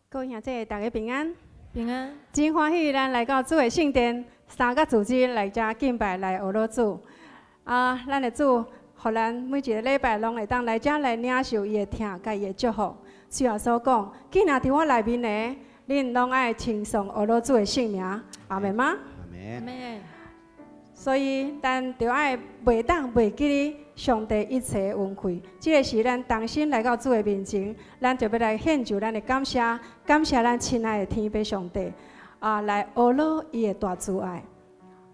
各位兄弟，大家平安。平安。真歡喜，咱來到主的聖殿，三個組織來遮敬拜，來學老主。啊，咱的主，予咱每一个禮拜攏會當來遮來領受伊的疼，佮伊的祝福。主耶穌講，囝若佇我內面的，恁攏愛稱頌呵咾主的聖名，阿們嗎？阿們。阿們。所以，咱著愛袂當袂記得上帝一切的恩惠。這个時，咱同心來到主的面前，咱就欲來獻上咱的感謝，感謝咱親愛的天父上帝，啊，來呵咾伊的大慈愛。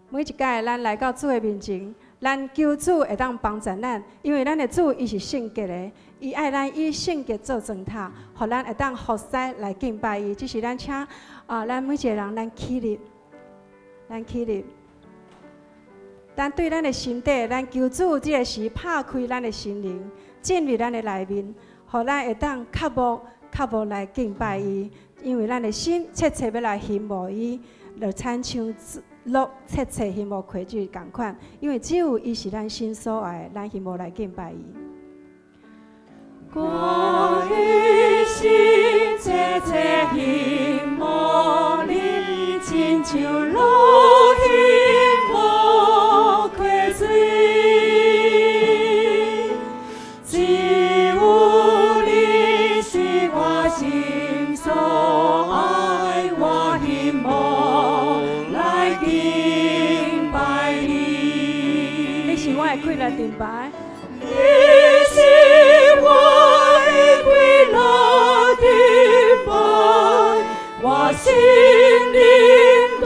每一擺咱來到主的面前，咱求主會當幫助咱，因為咱的主伊是聖潔的，伊愛咱以聖潔做燈塔，予咱會當服侍來敬拜伊。這是咱請啊，咱每一個人，咱起立，咱起立。咱對咱的心底，咱求主這个時拍開咱的心靈，進入咱的內面，予咱會當渴慕、渴慕來敬拜伊。因為咱的心切切欲來欣慕伊，就親像鹿切切欣慕溪水仝款。因為只有伊是咱心所愛，咱欣慕來敬拜伊。我的心切切欣慕你，親像鹿欣慕溪水。只有你是我心所愛，我欣慕來敬拜你。你是我的快樂盾牌。你是我的快樂盾牌，我心靈獨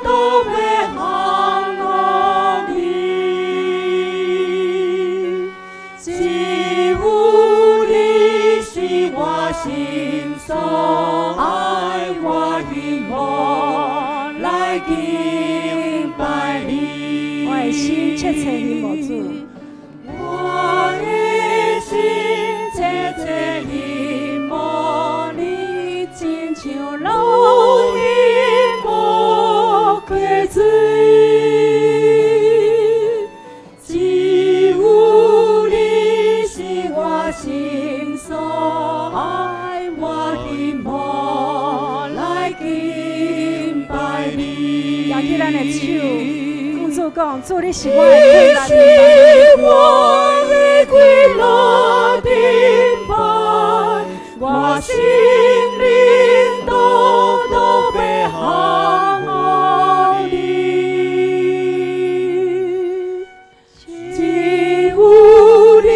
獨欲降服你。只有你是我心所愛，我欣慕來敬拜你。我的心切切欣慕主。我的心切切欣慕你，親像鹿欣慕溪水。只有你是我心所愛，我欣慕來敬拜你。舉起咱的手，向主講：主，你是我的你快樂是我的快樂盾牌，我心靈獨獨欲降服你。只有你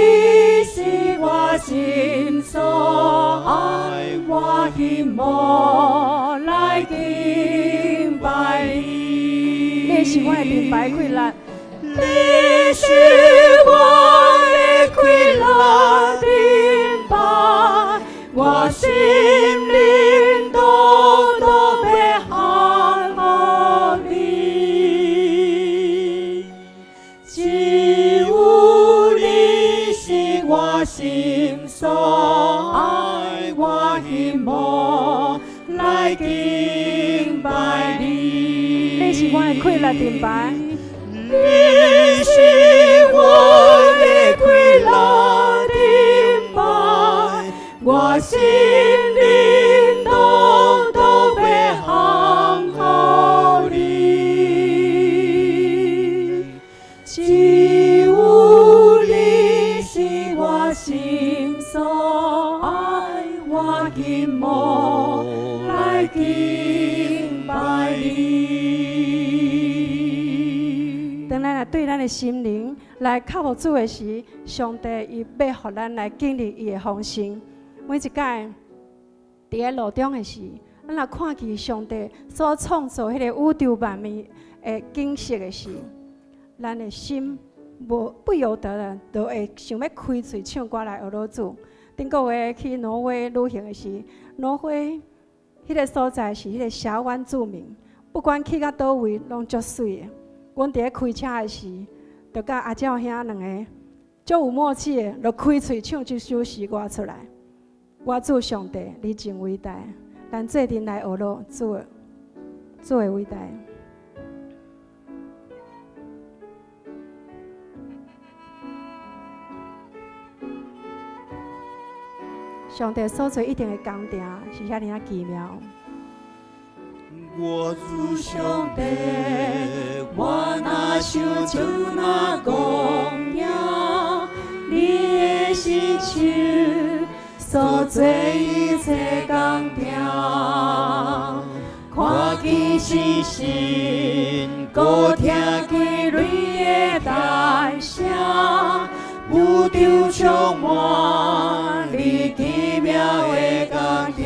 是我心所愛，我欣慕來敬拜你。你是我的盾牌快樂。你是我的快樂盾牌，我心靈獨獨欲降服你。只有你是我心所愛，我欣慕來敬拜你。你是我的快樂盾牌。你是我的快樂盾牌，我心靈獨獨欲降服你。只有你是我心所愛，我欣慕來敬拜你。當咱來對咱的心靈來靠慕主的時，上帝伊欲予咱來經歷伊的豐盛。每一擺佇咧路中的時，咱若看見上帝所創造彼個宇宙萬物的景色的時，咱的心無不由得的，就會想欲開喙唱歌來呵咾主。頂個月去挪威旅行的時，挪威彼个所在是彼个峽灣著名，不管去到佗位，攏足媠的。阮佇咧開車的時，就佮阿照兄兩个足有默契的，就開喙唱這首詩歌出來。我主上帝，你真偉大，咱做陣來呵咾主的，主的偉大。上帝所做一定的工程是遐爾仔奇妙。我主上帝，我若想就若讲赢，你的聖手所做一切工程，看見星星，閣聽見雷的大聲，宇宙充滿你奇妙的工程。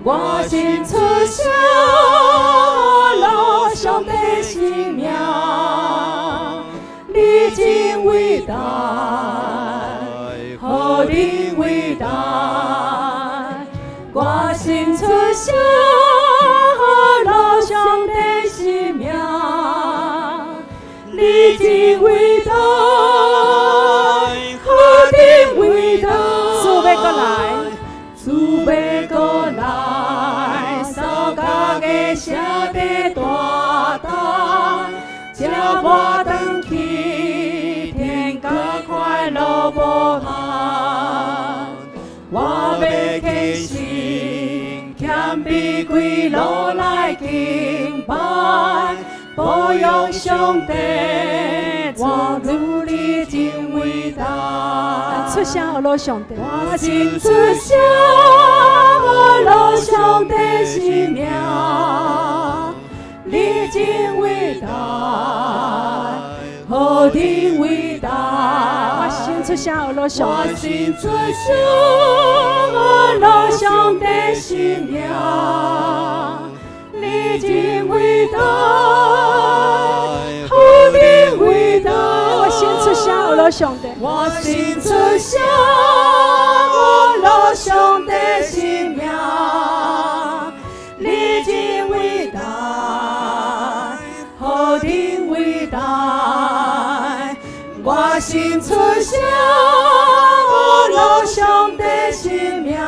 我心出聲，羅上帝聖名，你真偉大，何等偉大！我心出聲，羅上帝聖名，你真偉大，何等偉大！主欲閣來，主欲閣來，掃甲的城地大動，才搬轉去天國快樂無限。我欲虔誠謙卑跪落來敬拜，保養上帝，我主你真偉大。出聲學上帝，我心出聲學上帝聖名，你真偉大，何等偉大！我心出聲學上我帝，心出聲學上帝聖名，你真偉大，何等偉大！我心出聲學上帝，我心出聲學上帝聖名，你真偉大，何等偉大！我心出聲學上帝聖名，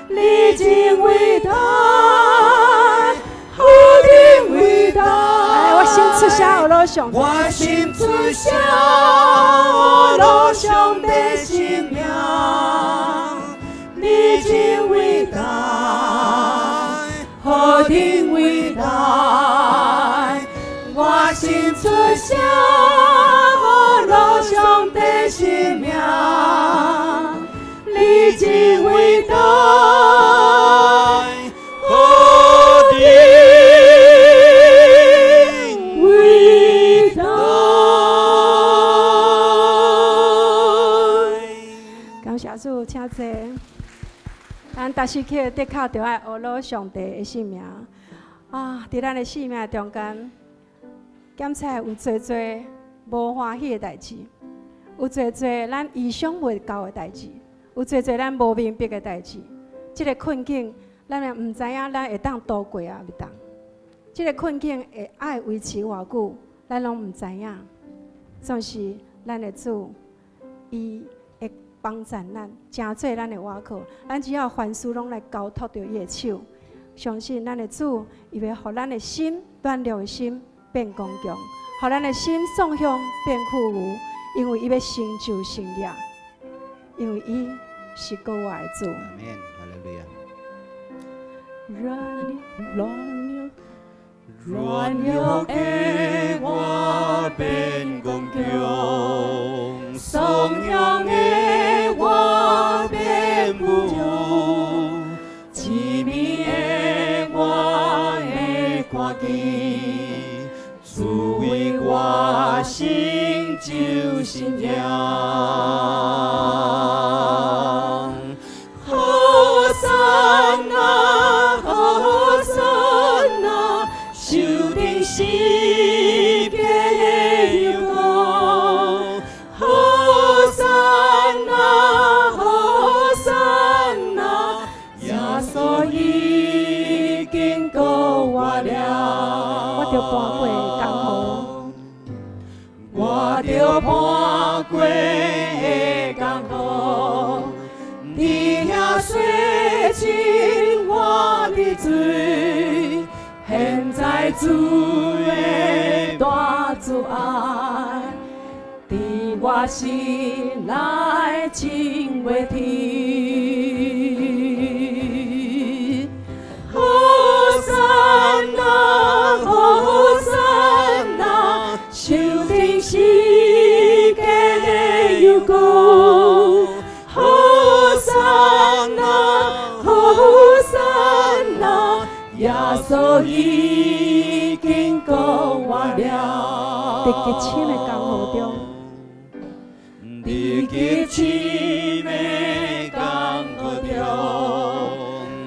你真偉大，何等偉大！哎，我心出聲學上帝，我心出聲學上帝聖名，你真偉大，何等偉大！我心出聲學上帝聖名，你真偉大，何等偉大！感謝主，請坐。咱逐時刻的確著愛學老上帝的聖名啊！佇咱的生命中間，檢查有濟濟無歡喜的代誌，有濟濟咱意想袂到的代誌，有濟濟咱無明白的代誌。這个困境，咱也毋知影咱會當度過啊，袂當。這个困境會愛維持偌久，咱攏毋知影。總是咱的主，伊會幫助咱，成做咱的倚靠。咱只要凡事攏來交託著伊的手，相信咱的主，伊會予咱的心軟弱的心變剛強，予咱的心喪向變富有，因為伊欲成就聖業，因為伊是閣活的主。阿門，哈利路亞。軟軟軟弱的我變剛強，喪向的我變富有，痴迷的我會看見，主為我成就聖業。何散那，何散那，受定十架的油膏。何散那，何散那，耶穌已經復活了。我著搬過江河，我著搬過江河，佇遐洗淨我的罪，現在主的大慈愛，佇我我心內真袂停。和散那，和散那，受釘十架的油膏。和散那，和散那，耶穌已經講完了。佇極深的江河中，佇極深的江河中，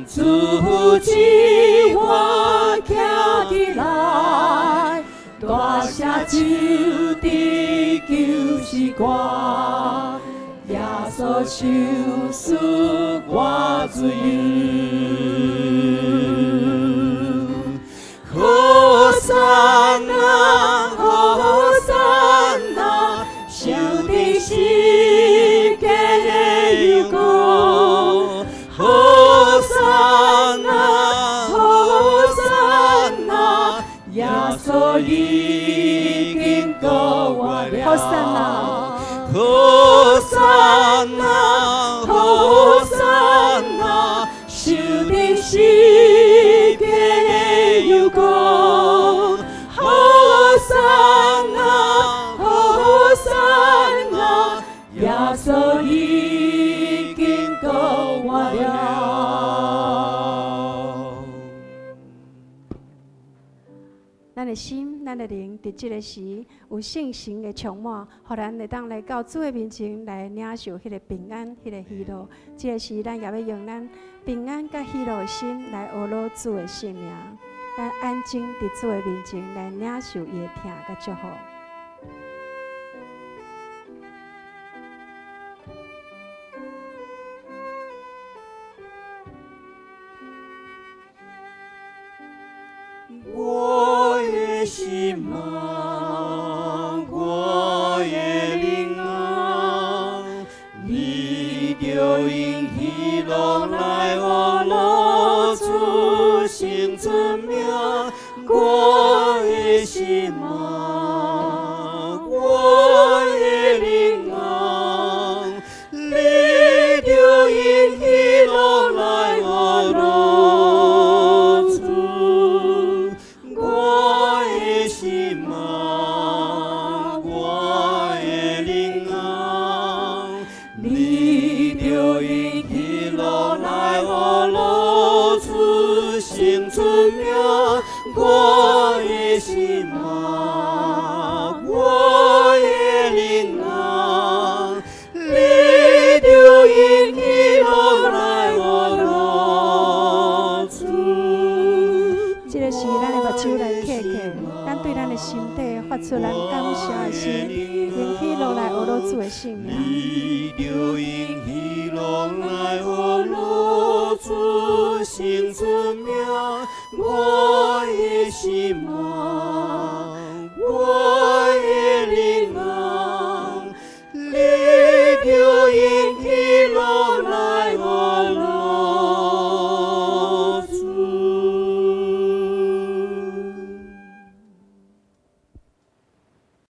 自己我徛起來，大聲就佇救世歌，耶穌受死我自由。和散那，和散那，受釘十架的油膏。和散那，和散那，耶穌已經顧我了。和散那，和散那，和散那，受釘十架的油膏。和散那，和散那，耶穌已經顧我了。咱的心，咱的靈，佇這个時有聖神的充滿，予咱會當來到主的面前來領受彼个平安、彼个喜樂。這个時，咱也欲用咱平安佮喜樂的心來阿羅主的聖名。咱安靜佇主的面前來領受伊的疼佮祝福。我的心啊，我的靈啊，你著用喜樂來阿羅主聖尊名。我的心啊，我的靈啊，你著用喜樂來阿羅主。我的心啊，我的靈啊，你著用喜樂來阿羅主聖尊名。我的心啊，我的靈啊，你著用喜樂來阿羅主。這个時，咱的目睭來閉起，咱對咱的心底發出咱感謝的心，用喜樂來阿羅主的聖名。你著用喜樂來阿羅主聖尊名。我的心啊，我